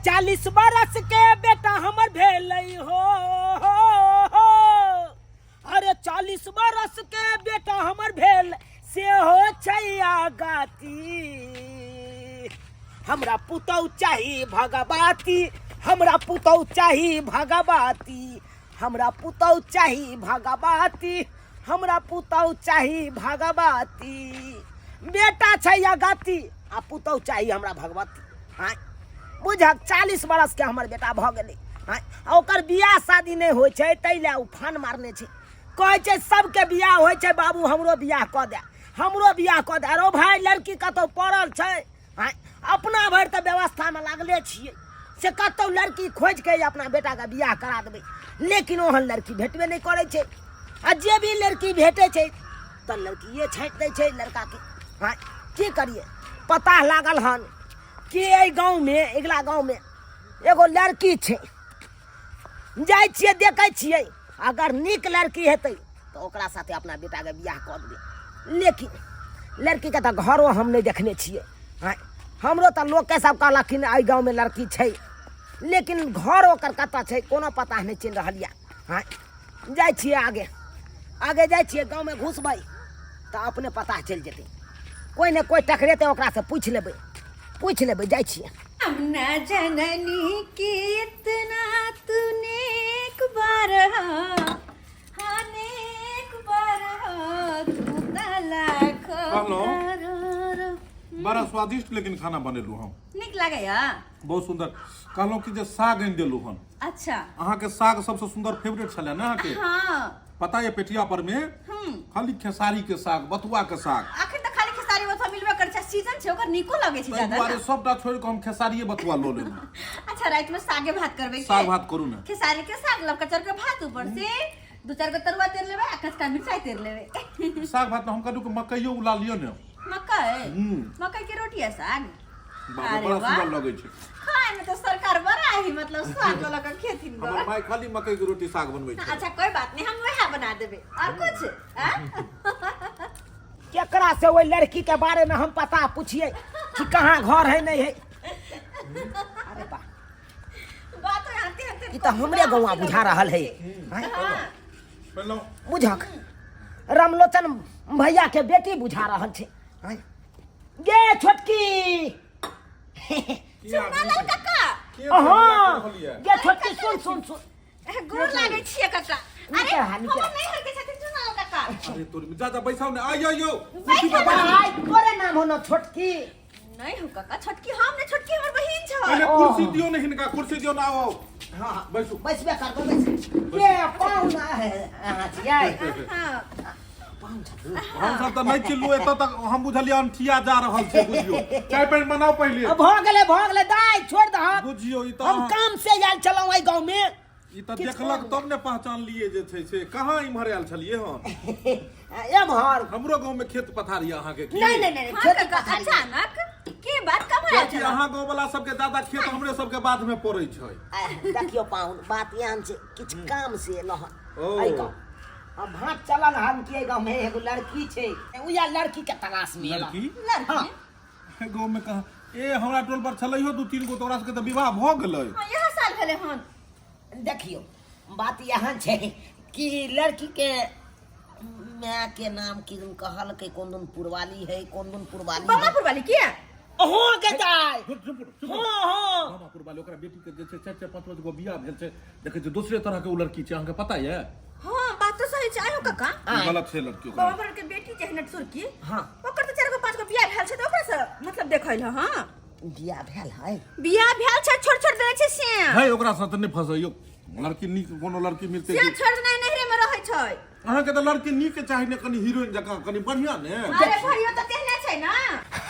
40 बरस के बेटा हमर भेलै हो, हो, हो। अरे 40 बरस के बेटा हमर भेल से हो छै आगाती। हमरा पुतौ चाही भगवती, हमरा पुतौ चाही भगवती, हमरा पुतौ चाही भगवती, हमरा पुतौ चाही भगवती। बेटा छै अगति आ पुतौ चाही हमरा भगवती। आँय बुझक, 40 बरसके हमर बेटा भऽ गेलै। आँय, आ ओकर बियाह शादी नहि होइ छै, ताहि लए ओ फान मारने छै। कहै छै सबके बियाह होइ छै बाबू, हमरो बियाह कऽ दे, हमरो बियाह कऽ दे। अरे भाय, लड़की कतहु पड़ल छै? आँय, अपना भरि तऽ व्यवस्थामे लागले छियै से कतहु लड़की खोजि के अपना बेटाके बियाह करा देबै, लेकिन ओहन लड़की भेटबे नहि करै छै। आ जे भी लड़की भेटै छै तऽ लड़किए छाँटि दै छै लड़काके। आँय, की करियै? पता लागल हन कि एहि गाँवमे, अगिला गाँवमे एगो लड़की छै। जाइ छियै, देखै छियै, अगर नीक लड़की हेतै तऽ ओकरा साथे अपना बेटाके बियाह कऽ देबै। लेकिन लड़कीके तऽ घरो हम नहि देखने छियै। आँय, हमरो तऽ लोके सब कहलखिन एहि गाँवमे लड़की छै, लेकिन घर ओकर कतऽ छै कोनो पता नहि चलि रहल यऽ। आँय, जाइ छियै आगे आगे जाइ छियै, गाँवमे घुसबै तऽ अपने पता चलि जेतै। कोइ ने कोइ टकरेतै, ओकरासँ पूछि लेबै, पूछि लेबै। जाइ छियै। हम न जननी कि इतना तू नेक बार हाँ नेक बार तू त लाखो कहलहुँ। करोड़। बड़ा स्वादिष्ट लेकिन खाना बनेलहुँ हम। नीक लागैया? बहुत सुंदर। कहलहुँ कि जे साग आनि देलहुँ हन। अच्छा। अहाँके साग सबसे सुंदर फेवरेट छलै ने अहाँके? हाँ। पता ये पेटिया पर में खाली खेसारी के साग, बथुआ के साग। अखन तऽ खाली खेसारी बथुआ मिलबे करै छै, सीजन छै, ओकर नीको लगै छै ताहि ज्यादा दुआरे ने। सबटा छोड़ि कऽ हम खेसारिये बथुआ लऽ लेलहुँ। अच्छा, राति में सागे भात करबै की? साग भात करू ने। खेसारी के साग, लवका चाउर के भात, ऊपर से दू चार गो तरुआ तर लेबै आ कचका मिरचाई तर लेबै। साग भात में हम कहलहुँ कि मकइयो उला लिअ ने। मकई? मकई के रोटी आ साग? बाप रे, अरे बड़ा वाह। सुंदर लगै छै खाय में तो सरकार बड़ा ही मतलब स्वाद वाला के खेथिन गो। हमर माय खाली मकई के रोटी साग बनबै छै। अच्छा कोई बात नहीं, हम वह बना देबे और कुछ आ? केकरा से ओहि लड़की के बारे में हम पता पूछिए कि कहाँ घर है नहीं है। अरे बा, बात तो आते आते ई तऽ हमरे गौआ बुझा रहल है। आँय? पहलहुँ। बुझक रामलोचन भैया के बेटी बुझा रहल छै। आँय? गे छोटकी, चुन्नालाल काका। के अहाँ रहल ये? गे छोटकी, सुन सुन सुन। गोर लागै छियै काका। नीके अरे हा, नीके। हमर नैहर के छथिन चुन्नालाल काका। अरे तोरी जा जा बैसाउ ने, आइ आइ यौ कुर्सी पर बैसू। भाई तोरे नाम हो न छोटकी? नहीं हो काका, छोटकी हम नहीं, छोटकी हमर बहिन छ। पहिले कुर्सी दियौ ने हिनका, कुर्सी दियौ ने, आउ आउ। हाँ बैसू। बैसबे करबै, बैस के पाहुना है अहाँ छियै? हाँ। हम सब तऽ नहि चिल्लू एतऽ तक, हम बुझलियै अनठिया जा रहल छै। बुझियौ, चाय पानि बनाउ पहिले। भऽ गेलै, भऽ गेलै दाइ, छोड़ि दहक। बुझियौ ई तऽ हम काम से आयल छलहुँ एहि गाँव में। ई तऽ देखलक तब ने पहचान लिए जे छै से कहाँ इम्हर आयल छलियै हन? एम्हर हमरो गाँव में खेत पथार यऽ अहाँके की? नहीं नहीं नहीं, हाँ, खेत काका, पथार अचानक के बात कम आयल कियाकि छलहुँ? अहाँ गाँव वाला सबके ज्यादा खेत हमरे सबके बाद में पड़ै छै। आह, देखियौ पाहुन, बात एहन छै, किछु काम से एलहुँ हन ओ। एहि गाँव। आ भात चलल हन कि एहि गाँव में एगो लड़की छै, उएह लड़की के तलाश में एलहुँ। लड़की? लड़की? हाँ। गाँव में कहाँ? ए हमरा टोल पर छलै हो दू तीन गो, तोरा सबके तऽ विवाह भऽ गेलै। हाँ, इएह साल भेलै हन। देखियौ बात एहन छै कि लड़की के माय के नाम की दुन कहलकै, कोन दुन पुरवाली है, कोन दुन पुरवाली है। बमापुर वाली किया? अहाँ के जाय। चुप, चुप, चुप। हाँ, हाँ। मामापुर वाली, ओकरा बेटी के जे छै चारि चारि पाँच पाँच गो बियाह भेल छै। देखै छै दोसरे तरह के ओ लड़की छै, अहाँके पता यऽ? हाँ बात तो सही छै। आयो काका, ई गलत छै लड़की ओकरा। बाबा के बेटी जे है नटसुरकी, हाँ। ओकर तऽ चारि गो पाँच गो बियाह भेल छै, तऽ ओकरा से मतलब देखै लए। हाँ बियाह भेल है? बियाह भेल छै, छोड़ छोड़ देने छै से। है ओकरा साथ नहि फंसैयौ लड़की, नीक कोनो लड़की मिलतै से कि? छोड़ देने नैहरे में रहै छै। अहाँके तऽ लड़की नीक चाही ने, कनि हीरोइन जकाँ, कनि बढ़िआँ ने। अरे भैयो तऽ तेहने छै ना।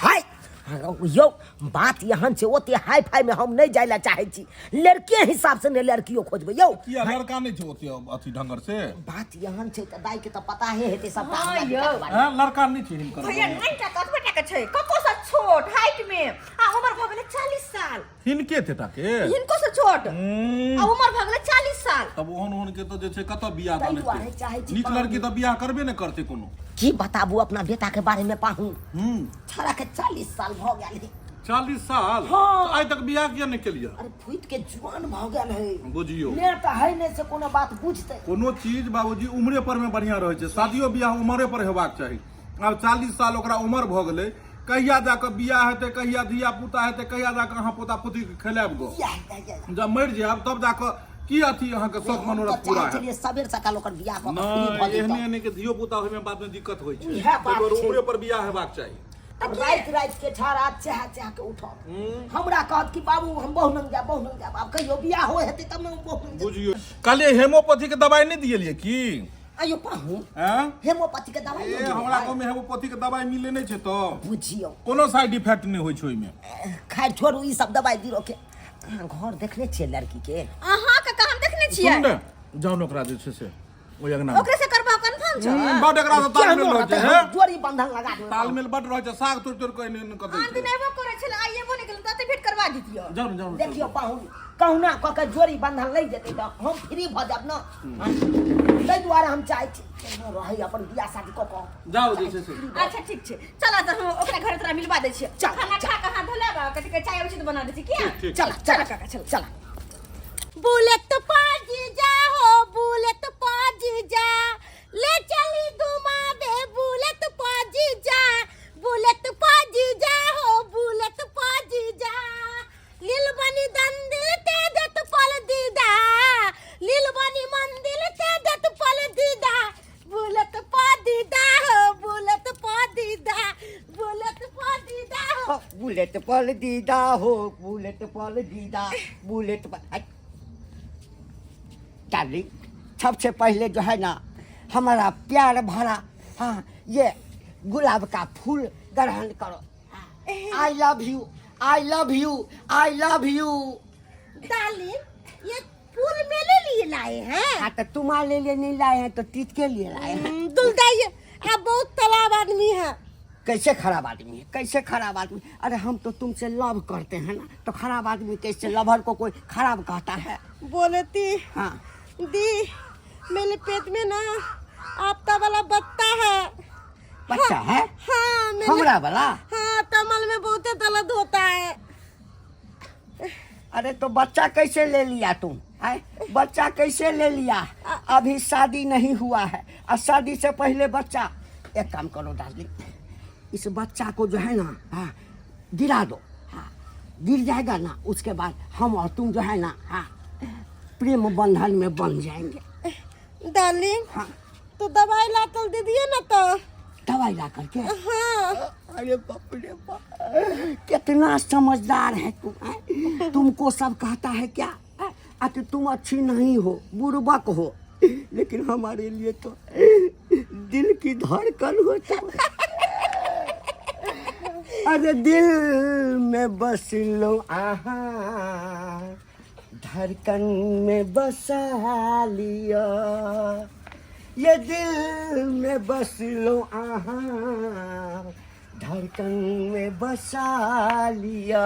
हाय यौ, बात एहन छै, ओते हाई फाई में हम नहि जाय लए चाहै छी। लड़के हिसाब से ने लड़कियो खोजबै यौ। किया, लड़का नहि छै ओते अथी ढंगर से? बात एहन छै तऽ दाई के तऽ पता हे हेतै सबटा हाँ हमरा यौ। बेटाके बारेमे। हैं, लड़का नहि छै हिनकर? भैया नहीं टाका अतबे टाका छै, कको से छोट हाइट में, आ उम्र भऽ गेलै 40 साल। हिनके तेटा के हिनको से छोट आ उम्र भऽ गेलै 40 साल। तब ओहन ओहन के तऽ जे छै कतऽ बियाह ताहि दान दुआरे हेतै? चाहै छी नीक पाहुन। लड़की तऽ बियाह करबे ने करतै कोनो। की बताबू अपना बेटा के बारे में पाहू, हूँ छड़ा के 40 साल भऽ गेल है। 40 साल? हाँ। तऽ आइ तक बियाह किया नहि केलियै? अरे फूट के जुआन भऽ गेल है। बुझियौ। ने तऽ है ने से कोनो बात बुझतै। कोनो चीज बाबूजी उम्रे पर में बढ़िया रहै छै, शादियो बियाह उमरे पर हेबाक चाही। आब 40 साल ओकरा उमर भऽ गेलै, कहिया जाकऽ बियाह हेतै, कहिया धिया पुता हेतै, कहिया जाकऽ अहाँ पोता पोती के खेलायब गो? इएह, इएह, इएह। जब मरि जायब तब जाकऽ की अथी अहाँके शौक हम मनोरथ तऽ पूरा चाहै हैत? छलियै सबेर सकाल ओकर बियाह कऽ कऽ फ्री नहि, भऽ एहने जैतहुँ। एहने के धियो पुता होइमे बादमे दिक्कत होइ छै। इएह बात ताहि दुआरे छै। उम्रे पर बियाह हेबाक चाही। राति राति के छाड़ा चाह चाह के उठत, हमरा कहत कि बाबू हम बहु नंग जायब, बहु नंग जायब। आब कहियो बियाह हो हेतै तब ने हम बहु नंग जायब। बुझियौ, कहलियै हेमोपैथी के दवाई नहि दिएलियै की? आइयो पाहु, आँय? हेमोपैथी के दवाई ए, नहि हमरा दिएलियै। गाँवमे हेमोपैथी के दवाई मिले नहि छै तऽ। बुझियौ, कोनो साइड इफेक्ट नहि होइ छै ओहिमे। खैर छोड़ू ई सब दवाई दिरो के। अहाँ घर देखने छियै लड़की के? अहाँ के कहाँ देखने छियै? सुन ने, जाउ ने ओकरा जे छै से ओहि अंगना मे। ओकरे से करबा कन्फर्म छौ? बड एकरा से तालमेल केहनो रहै छै, रहतै, हे? हम जोड़ी बंधन लगा देबै। तालमेल बड रहै छै, साग तोड़ि तोड़ि कऽ एने एने कऽ दै आन दिन छै। एबो करै छलै, आइ एबो नहि केलै, तऽ भेंट करवा दितियो। जाउ ने, जाउ ने। देखियौ पाहुन, कहुना कऽ के जोड़ी बंधन लागि जेतै तऽ हम फ्री भऽ जायब ने, ताहि दुआरे हम चाहै छी केहनो रहै अपन बियाह शादी कऽ कऽ जाउ जे छै से। अच्छा ठीक छै, चल तऽ हम ओकरा घरे तोरा मिलवा दै छियै। चल, खाना खा कऽ हाथ धोलाब, कथी के चाय अबै छै तऽ बना दै छी किया? ठीक। चल चल काका, चल। चल। बुलेट पाजी जा हो, बुलेट पाजी जा, ले चली घुमावे, बुलेट पाजी जा, बुलेट पाजी जा हो, बुलेट पाजी जा, लीलबनी दंदिल ते देत पल दीदा, लीलबनी मंदिर ते देत पल दीदा, बुलेट पादीदा हो, बुलेट पादीदा, बुलेट पादीदा हो, बुलेट पल दीदा हो, बुलेट पल दीदा, बुलेट पल। डार्लिंग, सबसे पहले जो है ना हमारा प्यार भरा, हाँ, ये गुलाब का फूल ग्रहण करो। I love you, I love you, I love you. Darling, ये फूल मेरे लिए लाए हैं? हाँ, तो तुम्हारे लिए नहीं लाए हैं तो तीत के लिए लाए हैं। दुलदाई, आप बहुत खराब आदमी हैं। कैसे खराब आदमी है? कैसे खराब आदमी? अरे हम तो तुमसे लव करते हैं ना, तो खराब आदमी कैसे? लवर को कोई खराब कहता है? बोलती हाँ दी, मेरे पेट में ना आपका वाला बत्ता है। बच्चा है? हाँ, मेरे हमरा वाला? हाँ, कमल में बहुत दर्द होता है। अरे तो बच्चा कैसे ले लिया तुम? आए? बच्चा कैसे ले लिया? अभी शादी नहीं हुआ है और शादी से पहले बच्चा। एक काम करो डार्लिंग, इस बच्चा को जो है ना, हाँ, गिरा दो। हाँ, गिर जाएगा ना, उसके बाद हम और तुम जो है ना, हाँ, प्रेम बंधन में बन जाएंगे। डार्लिंग, हाँ, तो दवाई ला कर दे दिए ना तो। दवाई ला करके? हाँ। अरे बाप रे बाप, कितना समझदार है तुम, हैं? तुमको सब कहता है क्या कि तुम अच्छी नहीं हो, बुड़बक हो, लेकिन हमारे लिए तो दिल की धड़कन हो तुम। अरे दिल में बस लो, आहा, धड़कन में बसा लिया, ये दिल में बस लो, आहा, धड़कन में बसा लिया।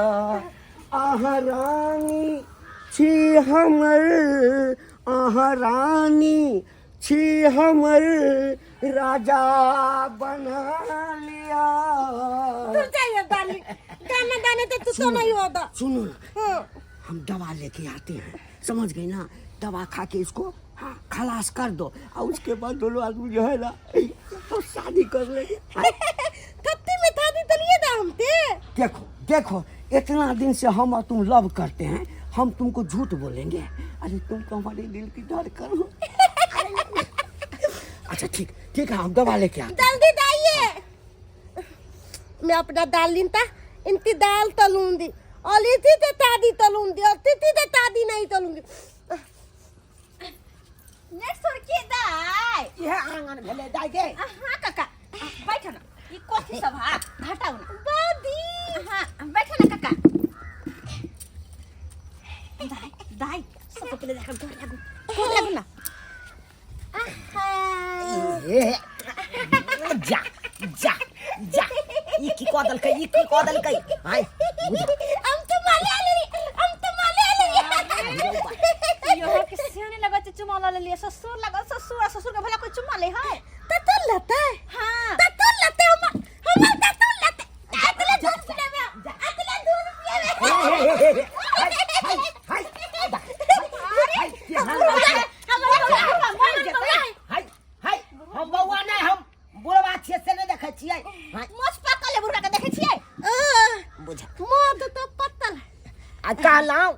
आहा रानी छी हमर, आहा रानी छी हमर, राजा बना लिया। दूर जाइए डार्लिंग, गाना गाने तो तू तो नहीं होता। सुनो ना, हाँ। हम दवा लेके आते हैं, समझ गई ना? दवा खा के इसको, हाँ, खलास कर दो और उसके बाद दोनों आदमी जो है ना तो शादी कर लेंगे। थत्ती में थाती तलिए दाम ते। देखो देखो, इतना दिन से हम और तुम लव करते हैं, हम तुमको झूठ बोलेंगे? अरे तुम तो हमारे दिल की धड़कन हो। अच्छा ठीक ठीक है, हम दवा लेके आते हैं। जल्दी जाइए, मैं अपना डार्लिंग ता इनकी दाल तलूंगी और इसी से तादी तलूंगी और तिथि से तादी नहीं तलूंगी। नेट छोड़ के दाई। इएह आंगन भेलै दाइ गे। हाँ काका, बैठ ना, ई कथी सब हा, हटाउ ना दादी। हाँ, बैठ ना काका। दाई दाई, सबसे पहले जाकर गोर लागू, गोर लागू ना। ए, जा जा जा, ई की कऽ देलकै, ई की कऽ देलकै? आय बुझ। हम तो माले आले, हम तो माले आले। यहाँ के सियाने लगत छै, चुमा ल लेलियै ससुर लगल, ससुर आ ससुर के भला कोई चुमा ले है? त तो लता। हाँ। त तो लता, हम हमर त तो लता। अतले दूध पिलावे, अतले दूध आ कहलहुँ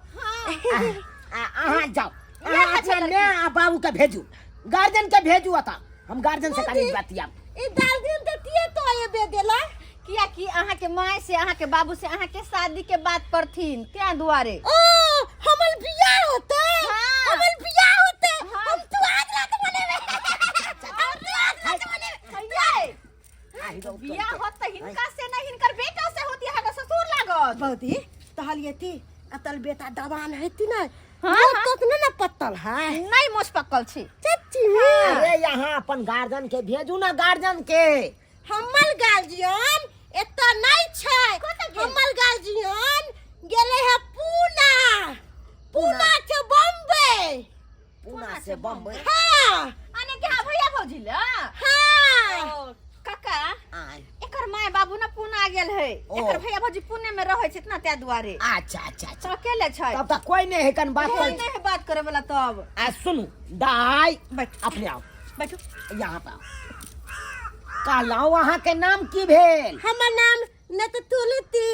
आ अहाँ जाउ, अहाँ अपना माय आ बाबू के भेजू, गार्जियन के भेजू ओतऽ, हम गार्जियन से कनी बतियाब। ई दाल दिन तऽ किए तो एबे देला? कियाकि अहाँके माय से अहाँके बाबू से अहाँके शादी के बात करथिन, त्या दुआरे। ओ हमर बियाह होते? हाँ। हमर बियाह होते? हाँ। हम तू आज रात मनेबे, हम तू आज रात मनेबे। बियाह होत त हिनका से नहीं, हिनकर बेटा से होती, अहाँके ससुर लागत। बौदी तहलिए थी अतल बेटा दवान हेती ना? हाँ, मोट हाँ। तोत ना पत्तल है? नहीं, मोछ पक्कल छी। चाची में अरे यहाँ अपन गार्जियन के भेजू ना, गार्जियन के। हमर गार्जियन एतऽ नहीं छै। हमर गार्जियन गेले है पूना, पूना से बम्बे। पूना से बम्बई? हाँ। अने के हाँ भैया भौजी ला? हाँ। ओ, काका, आय। एकर माय बाबू ना पूना गेल है। ओ। एकर भैया भौजी पुणे में रहै छै ना, त्या दुआरे। अच्छा अच्छा अच्छा। तो अकेले छै। तब तक कोई नहीं है कन बात कोई कर नहीं है बात करे वाला तब। आ सुनू दाई, बैठ। अपने आओ। बैठू। यहाँ पर आओ। कहलहुँ अहाँ के नाम की भेल? हमर नाम न तो तुलती।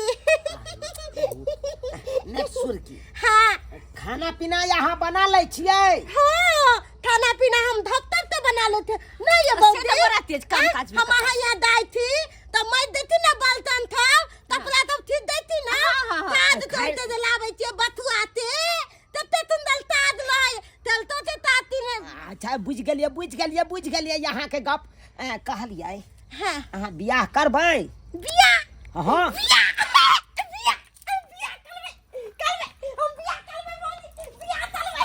ने सुरकी? हाँ। खाना पीना यहाँ बना लै छियै? हाँ, खाना पीना हम धक तक तो बना लेते नहीं ये से बौदी। तो बड़ा तेज काम हाँ, काज में हम करता। अहाँ यहाँ दाई थी तो मैं देती ना बर्तन था, कपड़ा तो ठीक देती ना। हाँ, हाँ, हाँ। ताज तोड़ते जे लाबै छियै बथुआते तते सुंदर ताज लय तेल तो ते ताती ने। अच्छा बुझि गेलियै, बुझि गेलियै, बुझि गेलियै यहाँ के गप। कहलियै हाँ। अहाँ बियाह करबै? बियाह? हाँ। बियाह, बियाह, बियाह करबै, करबै हम बियाह करबै बौदी, बियाह करबै।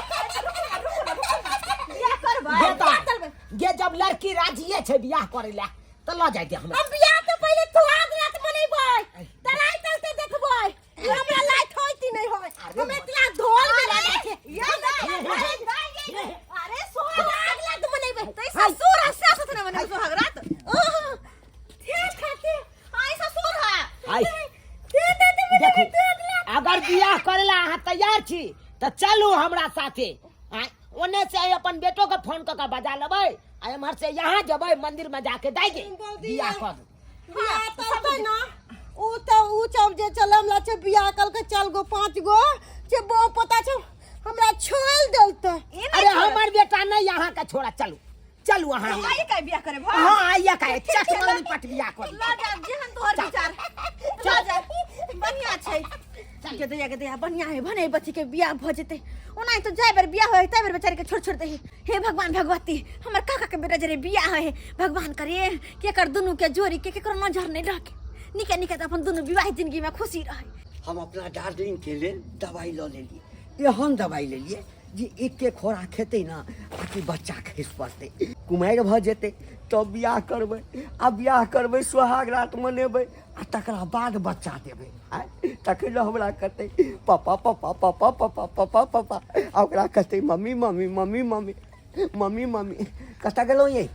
बियाह करबै? बेटा, बियाह करबै। ये जब लड़की राजिए छै बियाह करे ला तऽ लऽ जाय दे हमरा। हम बियाह तो पहिले सुहाग रात मनेबै, तराई चलते देखबै ई हमरा लाइट होय कि नहीं होय। हम इतना ढोल में लगे छै। अरे सुहाग रात मनेबै। तो ससुर आ सास ना मनेबै सुहाग रात? ओह ठीक खाते आई ससुर है। आइ देखू, अगर बियाह करे ला अहाँ तैयार छी तऽ चलू हमरा साथे। आँय, ओने से अपन बेटो के फोन कऽ के बजा लेबै आ एम्हर से यहाँ जेबै, मंदिर में जाके दाइ के बियाह कऽ दू। बियाह तऽ होतै ना, ऊ तऽ ऊ सब जे चल हमरा छै बियाह कल के चल गो पाँच गो जे बो पता छौ हमरा छोड़ देलतै। अरे हमर बेटा नहीं यहाँ के छोड़ा, चलू चलू अहाँ। आई का बियाह करे भा? हाँ आइया का चट मंगनी पट बियाह कर। ल जा, जेहन तोहर विचार, ल जा, बढ़िया छै के दैया, के दैया बढ़िया है भने बच्ची के बियाह भ जेतै। ओना तो जाय बेर बियाह होय तै बेर बेचारी के छोड़ छोड़ दही। हे भगवान भगवती, हमर काका के बेटा जरे बियाह है, भगवान करे के एकर दुनू के जोड़ी के केकरो नजर नहीं रखे, निके निके त अपन दुनू विवाहित जिंदगी में खुशी रहे। हम अपना डार्लिंग के लेल दवाई लऽ लेलियै, एहन दवाई लेलियै जे एके खोरा खेतै ना आकि बच्चा खसि पड़तै, कुमारि भऽ जेतै तब बियाह करबै, आ बियाह करबै सोहाग रात मनेबै आ तकरा बाद बच्चा देबै। आँय तखन हमरा कहतै पापा पापा पापा पापा पापा पापा, आ ओकरा कहतै mummy mummy mummy mummy mummy mummy. कतऽ गेलहुँ ये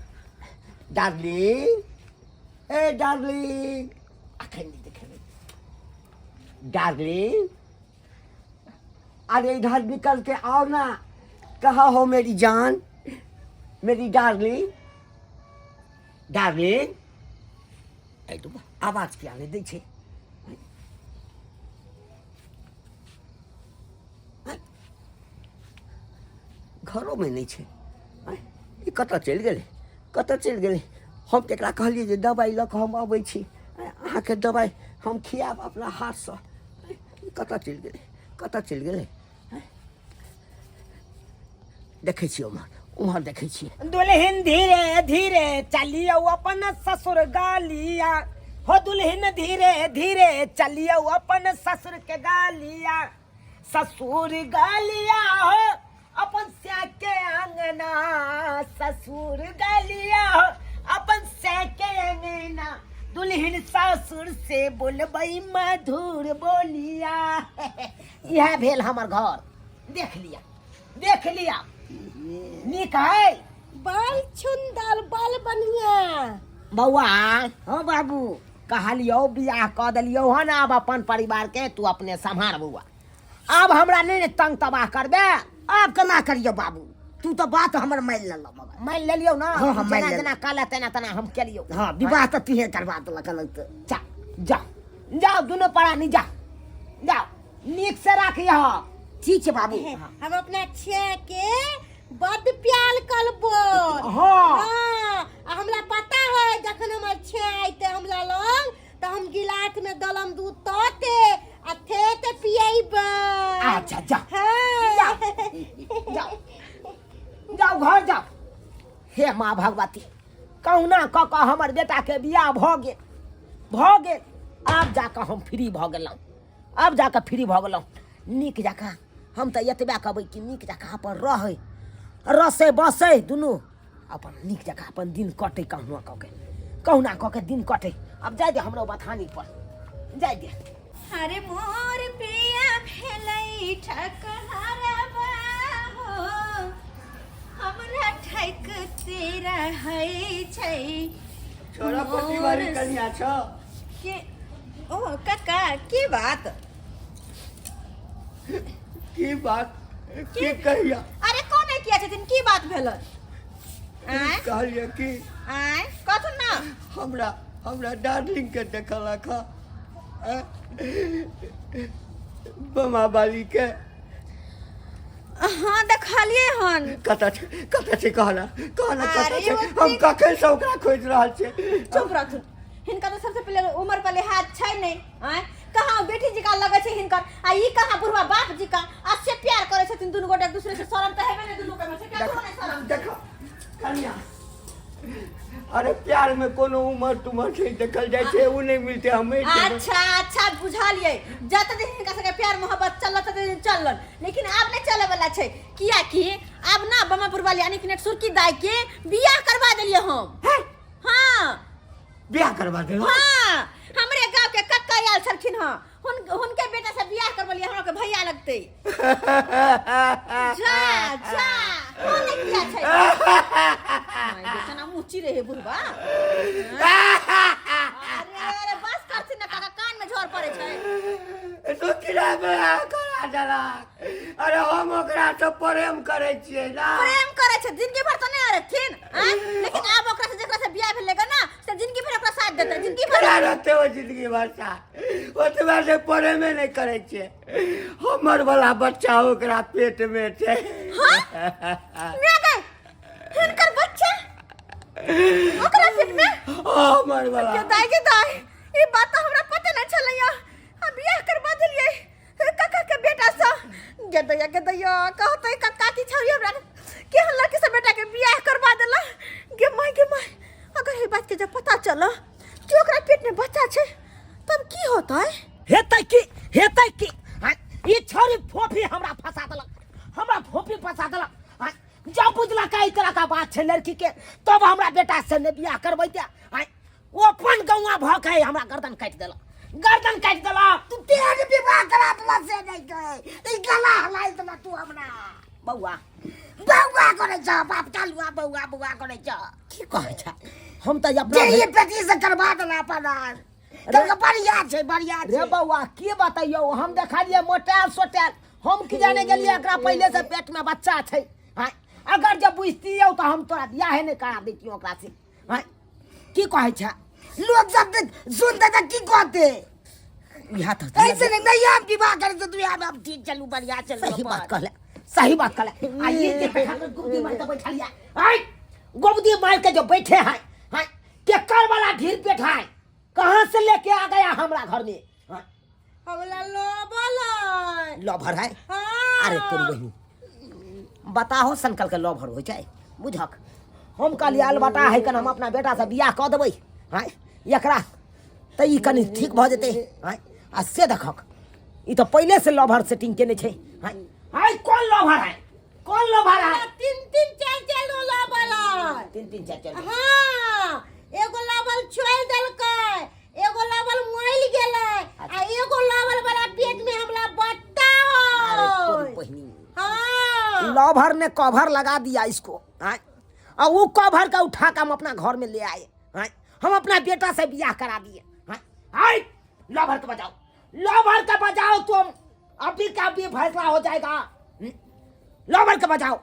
डार्लिंग? ए डार्लिंग, अखन नहि देखेबै। डार्लिंग, अरे इधर निकल के आओ ना, कहाँ हो मेरी जान, मेरी डार्लिंग? डार्लिंग, ए तो आवाज किया नहीं दै छै? घरोमे नहि छै। आँय, ई कतऽ चलि गेलै, कतऽ चलि गेलै? हम तऽ एकरा कहलियै जे दबाइ लऽ कऽ हम अबै छी, आँय, अहाँके दबाइ हम खियाएब अपना हाथसँ। आँय, ई कतऽ चलि गेलै, कतऽ चलि गेलै? आँय, देखै छियै ओम्हर, ओम्हर देखै छियै। दुल्हन धीरे धीरे चलियौ अपन ससुर गालिया हो, दुल्हन धीरे धीरे चलियौ अपन ससुर के गालिया, ससुर गालिया हो अपन स्या के अंगना, ससुर गालिया हो अपन स्या के अंगना, दुल्हन ससुर से बोलबै मधुर बोलिया। इएह भेल हमर घर, देख लिया, देख लिया, नीक है। बाल सुंदर, बाल बढ़िया। बौआ। हाँ बाबू। कहलियौ बियाह कऽ देलियौ हन, आब अपन परिवार के तू अपने सम्हार बौआ, आब हमरा नहि ने तंग तबाह करबे। आब केना करियौ बाबू, तू तऽ बात हमर मानि लेलह मगर। मानि लेलियौ ना? हाँ, हाँ, मानि जेना लेलियौ। जेना कहले तेना तेना हम केलियौ। हाँ, विवाह तऽ तूहे करवा देलक हन तऽ। जा जा जाओ, दुनू प्राणी जा जाओ। नीक से राखिह। ठीक छै बाबू। हम अपना छे के बड प्यार करबो। हाँ। हाँ, आ हमरा पता है जखन हमर छे आइते हमरा लग तऽ हम गिलास में दलम दूध तोते आ थे ते पियेबै। अच्छा जा। हाँ। जाओ जाओ घर जाओ। हे माँ भगवती, कहुना कऽ कऽ हमर बेटाके बियाह भऽ गेल, भऽ गेल। आब जाकऽ हम फ्री भऽ गेलहुँ, आब जाकऽ फ्री भऽ गेलहुँ। नीक जकाँ हम तऽ एतबे कहबै कि नीक जकाँ अपन रहै रसै बसै दुनू अपन नीक जकाँ अपन दिन कटै, कहुना कऽ के, कहुना कऽ के दिन कटै। आब जाय दे हमरो बथानी पर जाय दे। अरे मोर पिया भेलै ठकहरबा हो, हमरा ठकते रहै छै। छोरा पतिवारी कनिया छ के? ओ काका, की बात? की बात की कहिया? अरे कोन है किया छथिन, की बात भेल? आँय? कहलिए कि आँय, कहथुन ना। हमरा हमरा डार्लिंग के देखलक हँ बमा बाली के। हाँ देखलिए हन। कतऽ छै, कतऽ छै? कहना कहना कतऽ अरे छै? ओ हम कखन से ओकरा खोजि रहल छियै। चुप रहथुन। हिनका तऽ सबसे पहिले उम्र पर लिहाज छै नहि। आँय, कहाँ बेटी जी का लगै छै हिनकर, आ ई कहाँ बुढ़वा बाप जी का, आ से प्यार करै छथिन दुनू गोटे एक दूसरे से। शरम तऽ हेबे नहि दुनू के में से, केकरो नहि शरम। देखो कनिया, अरे प्यार में कोनो उमर तुमर छै देखल जाइ छै, ओ नहि मिलते हमे। अच्छा अच्छा बुझलियै, जत दिन हिनका सबके प्यार मोहब्बत चलल तत दिन चलल, लेकिन आब नहि चले वाला छै, कियाकि आब ना बमापुर वाली यानी कि सुरकी दाई के बियाह करवा देलियै हम। हाँ बियाह करवा देलहुँ? हाँ, हमरे गांव के कक्का आयल छलखिन हँ, हुनके बेटा से बियाह करबलियै, हमरा के भैया लगतै। जा जा, कोन किया छै? माय बेटा मुँह चिरे हे बुढ़बा। अरे अरे बस करथिन ना काका, कान में झोर पड़े छै। सुखिरा बियाह करा देलक। अरे हम ओकरा से प्रेम करै छियै ना। प्रेम करै छै जिंदगी भर तऽ नहि रखथिन आँय? लेकिन आब ओकरा से जेकरा से बियाह भेलै ग ना से जिंदगी भर ओकरा साथ देतै, जिंदगी भर केना रहतै ओ जिंदगी भर साथ? ओतबा से प्रेमे नहि करै छियै, हमर वाला बच्चा ओकरा पेट में छै। हाँ? मैं गए हिनकर बच्चा ओकरा पेट में? हमर वाला। के दाई, के दाई, ई बात तऽ हमरा पते नहि छलैया। हम बियाह करबा देलियै काका के बेटा सँ। गेदैया गेदैया, कहतै कक्का की छौरी हमरा केहन लड़की से बेटा के बियाह करबा देला। गे माय गे माय, अगर ई बात के जब पता चल कि ओकरा पेट में बच्चा छै तब की होतै? हेतै की, हेतै की? हाँ, ई छौरी फोफी हमरा फंसा देलक, हमरा फोफी फंसा देलक। हाँ, जब बुझलक एहि तरह का बात छै लड़की के तब हमरा बेटा से नहि बियाह करबै। हाँ, ओ अपन गौआ भऽ के हमरा गर्दन काटि देलक, गर्दन काटि देलक। तू तेहन विवाह करा देलक से नहि कहै, ई गला हलाइ देलक तू हमरा। बौआ बौआ करै छ बाप कालुआ, बौआ बौआ करै छ। की कहै छ? हम तऽ अपना जे ई बेटी से करवा देला अपन आर कहलकै बढ़िया छै, बढ़िया रे छै। बौआ की बतैयौ, हम देखलियै मोटायल सोटायल, हम की जाने गेलियै एकरा पहिले से पेट में बच्चा छै। हाँ, अगर जब बुझतियौ तऽ हम तोरा बियाहे नहि करा दैतियौ ओकरा से। हाँ, की कहै छ? लोग सब सुनते तऽ की कहते? इएह तऽ ऐसे नहीं, नहीं हम विवाह करे तो तू यार अब ठीक चलू, बढ़िया चलू। सही बात कहले, सही बात कहले। आ ये जे बैठल गुबदी मार के बैठल या, आय गुबदी मार के जो बैठे हैं, हैं केकर वाला ढीर पेट है, कहाँ से लेके आ गया हमरा घर में? हाँ? हमरा लोभल है। लोभर है? हाँ। अरे तोरी बहिन बताहो, संकल के लोभर हो जाए बुझक। हम कहलियै अलबटा है कन हम अपना बेटा से बियाह कऽ देबै, हाँ एकरा तऽ ई कनि ठीक भऽ जेतै। हाँ, आ से देखक ई तऽ पहिले से लोभर सेटिंग केने छै। हाँ, हाय कोन लोभर है, कोन लोभर है? तीन तीन चार चार गो लोभर है। तीन तीन चार चार गो। हाँ, एगो लोभर छोड़ देलकै, एगो लोभर मरि गेलै, आ एगो लोभर वाला पेट में हमरा बट्टा अरे तोरी है। बहिनी। हाँ। लोभर ने कवर लगा दिया इसको। हाँ, और वो कवर का उठा के हम अपना घर में ले आए। हाँ, हम अपना बेटा से बियाह करा दिए। हाँ, हाय लोभर के बजाओ, लोभर के बजाओ, तुम अभी का भी फैसला हो जाएगा। लोभर के बजाओ।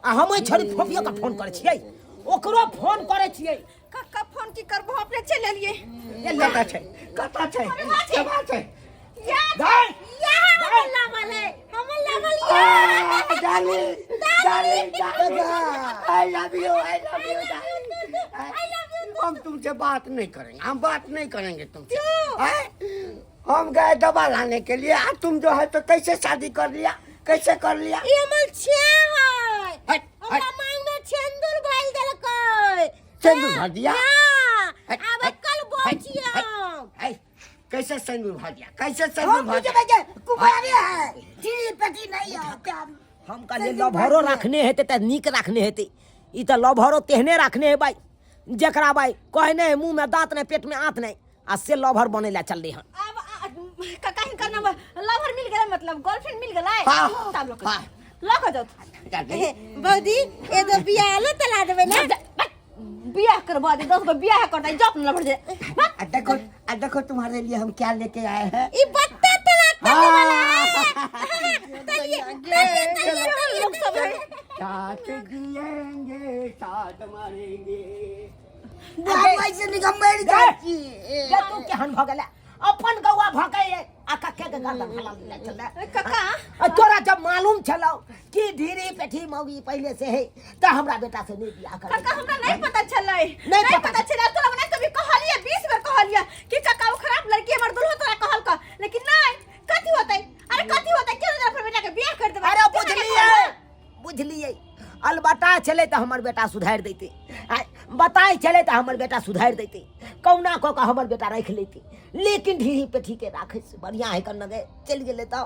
आ हम ओहि छोरी फोफियो के फोन करै छियै, ओकरो फोन करै छियै। कक्का फोन की करबो, अपने चलि एलियै। कतऽ छै, कतऽ छै, केना छै? दाई यह हमर लवल है, हमर लवल यह। Darling, darling, darling, I love you, I love you, darling. हम तुमसे बात नहीं करेंगे, हम बात नहीं करेंगे तुमसे। हैं? हम गए दवा लाने के लिए, आ तुम जो है तो कैसे शादी कर लिया, कैसे कर लिया? ई हमर छे है। हट, हमरा हट। मांग में छेंदुर भइल देलकै। सेंदूर भर दिया? हाँ, हट, आब हट, कल हट, बचियो। हट, हट। कैसे सिंदूर भर दिया, कैसे सिंदूर हम भर पूछे दिया? के कुमारी है जी पति नहीं है क्या? हम कहलियै लभरो राखने हेतै तऽ नीक राखने हेतै, ई तऽ लभरो तेहने राखने है भाई जकरा भाई कहने है मुँह में दाँत नहीं पेट में आँत नहीं, आ से लभर बनै लए चललै हन। अब काका हिनकर नाम लवर मिल गेलै, मतलब गर्लफ्रेंड मिल गेलै। हाँ, तब लोग हाँ। लऽ कऽ जाउ। बौदी एगो बियाह लो तला देबै ना। बियाह करबा दे, 10 गो बियाह करतै जब न लवर जे। आ देखो, आ देखो तुम्हारे लिए हम क्या लेके आए हैं। ई बत्ता तला तले वाला है। तलिए तलिए तलिए लोग सब है। साथ जिएंगे साथ मरेंगे। हम ऐसे निकम मर जाइ छी। गे तू केहन भऽ गेलै, अपन गौआ भऽ गए आ कक्के के गर्दन हला देले छलै। काका आ तोरा जब मालूम छलौ कि ढीरी पेठी मौगी पहिले से है त हमरा बेटा से नहीं बियाह कर। काका हमरा नहीं पता छलै, नहीं नहीं पता पता छलै। तोरा मने कभी कहलिए 20 बेर कहलिए कि काका वो खराब लड़की हमर दुल्हो तोरा कहल क, लेकिन नहीं कथी होतै। अरे कथी होतै, क्यों नहीं अपन बेटा के बियाह कर देबै? अरे क्यों नहीं बुझलिए, कहबै? बुझलिए अलबता छलै त हमर बेटा सुधारि दैते, बताइ छलै त हमर बेटा सुधारि दैते, कहुना कऽ कऽ हमर बेटा राखि लैते, लेकिन ढीही पेठी के राखै से बढ़िआँ है कन गे चलि गेलै तऽ।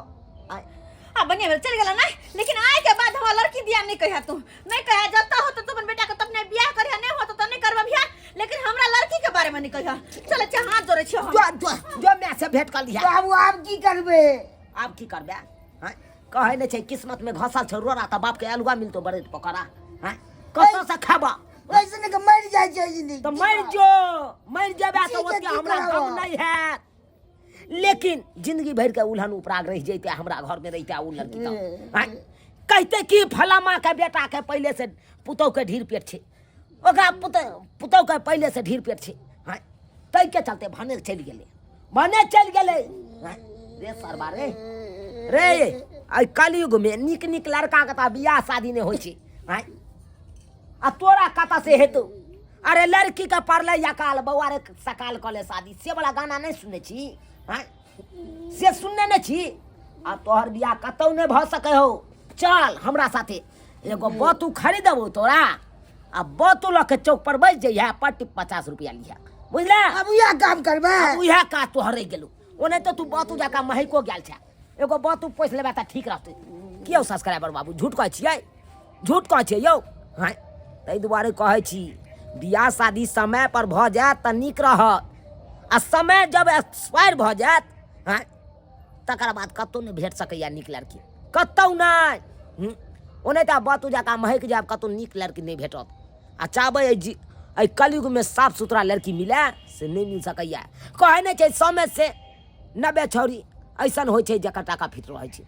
आ बढ़िया भेल चलि गेलै नहीं, लेकिन आइ के बाद हमरा लड़की बियाह नहीं कहिया, तू नहीं कहिया। जतऽ होतौ तो अपन बेटा के तब नहीं बियाह करिहा, नहीं होतौ तो नहीं करबा बियाह, लेकिन हमरा लड़की के बारे में नहीं कहिया। चल अच्छा हाथ जोड़ै छियौ हम। जो जो जो my से भेंट कर लिहा। बाबू आब की करबै? आब की करबै? हँ कहै नहि छै किस्मत में घसल छौ रोड़ा तऽ बाप के अलुआ मिलतो बड़े पकड़ा। हँ कतऽ से खेबा? वैसे नहीं मर जाइ छै जिंदगी। तऽ मरि जो, मरि जेबे तऽ जी, ओते की हमरा करब? गम नहीं हैत, लेकिन जिंदगी भरि के उलहन उपराग रहि जैते हमरा घर में रहिते उ लड़की तऽ। हँ कहते कि फलामा के बेटा के पहिले से पुतहु के ढीर पेट छै, ओकरा पुतहु के पहिले से ढीर पेट छै। हँ ताहि के चलते भने चलि गेलै, भने चलि गेलै। हँ रे सरबा रे रे, एहि कलयुग में नीक नीक लड़का के तऽ बियाह शादी नहि होइ छै। हँ आ तोरा कतऽ से हेतौ? अरे लड़की के पड़लै या काल बौआ रे सकाल कऽ ले शादी, से वाला गाना नहि सुनै छी? हँ से सुनने नहि छी? आ तोहर बियाह कतौ नहि भऽ सकै हौ। चल हमरा साथे एगो बतू खरीदबौ तोरा, आ बतू लऽ के चौक पर बैस जइहे, पट्टी 50 रुपया लिहे, बुझले? आब उएह काम करबै? आब उएह काज तोहर रहि गेलौ, ओनाहिते तो तू बतू जकाँ महको गेल छै, एगो बतू पोसि लेबै तऽ ठीक रहतै। की यौ सब्सक्राइबर बाबू, झूठ कहै छियै? झूठ कहै छियै यौ? हँ ताहि दुआरे कहै छी बियाह शादी समय पर भऽ जायत तऽ नीक रहत, आ समय जब एक्सपायर भऽ जायत हँ तकर बाद कतहु नहि भेट सकैए नीक लड़की, कतहु नहि। ओनाहिते आब बतू जकाँ महकि जायब, कतहु नीक लड़की नहि भेटत। आ चाहबै एहि कलयुगमे साफ सुथरा लड़की मिलए से नहि मिल सकैए। कहै नहि छै समय से 90 छौड़ी ऐसन होइ छै जकर टाका फिट रहै छै।